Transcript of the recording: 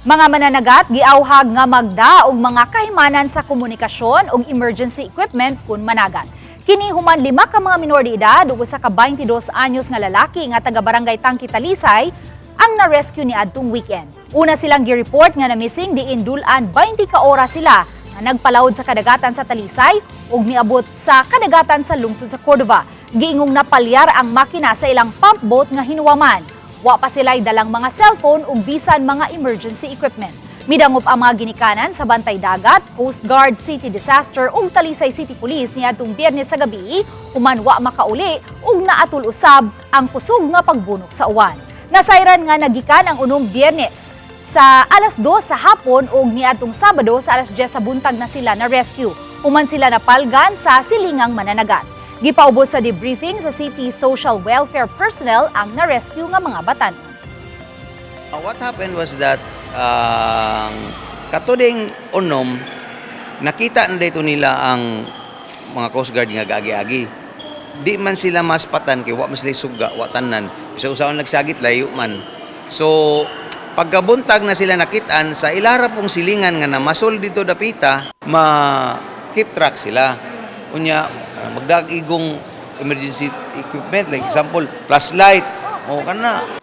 Mga mananagat giawhag nga magda og mga kahimanan sa komunikasyon ug emergency equipment kun managat. Kini human lima ka mga minor de edad ug usa ka 22 anyos nga lalaki nga taga Barangay Tangki, Talisay ang na-rescue ni adtong weekend. Una silang gi-report nga na-missing diin dul-an 20 ka oras sila nga nagpalawod sa kadagatan sa Talisay ug miabot sa kadagatan sa lungsod sa Cordova. Giingong napalyar ang makina sa ilang pump boat nga hinuwaman. Wa pa sila'y dalang mga cellphone ug bisan mga emergency equipment. Midangop ang mga ginikanan sa Bantay Dagat, Coast Guard, City Disaster ug Talisay City Police niadtong Biyernes sa gabi human wa makauli ug naatul usab ang kusog nga pagbunok sa uwan. Nasayran nga nagikan ang unom Biyernes sa alas 2 sa hapon ug niadtong Sabado sa alas 10 sa buntag na sila na rescue. Human sila napalgan sa silingang mananagat. Gipaubos sa debriefing sa City Social Welfare personnel ang na-rescue nga mga batan. What happened was that katuding unom, nakita na dito nila ang mga Coast Guard nga gaagi-agi. Di man sila maspatan kay wa man sila suga, wa tanan. Bisa usaon nagsagit, layo man. So pagkabuntag na sila nakitaan sa ilara pong silingan nga namasol dito dapita, ma keep track sila. Unya magdag igong emergency equipment, like example flashlight o kana.